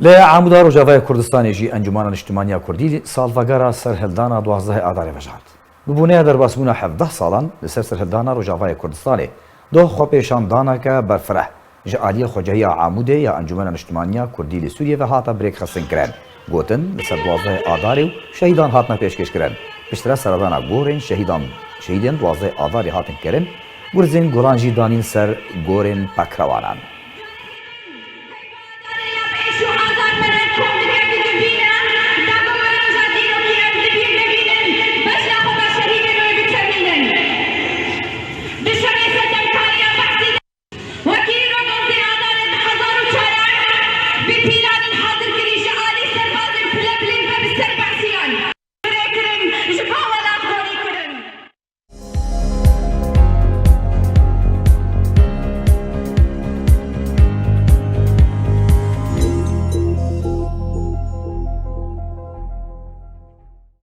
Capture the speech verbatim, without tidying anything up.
Li Amûda Rojavayê Kurdistanê jî Encûmena Niştimaniya Kurdî salvegera serhildana duwazdehê Adarê vejart. Bi boneya derbasbûna hevdeh salan li ser serhildana Rojavayê Kurdistanê, doh xwepêşandaneke berfireh ji aliyê xwecehiya Amûdê ya Encûmena Niştimaniya Kurdî li Sûriyê ve hate birêkxistinkirin. Gotin, li ser duwazdehê Adarê û şehîdan hatine pêşkêşkirin. Piştre seredana gorên şehîdan, şehîdên duwazdehê Adarê hatin kirin, gurzên guran jî danîn ser gorên pekrewanan.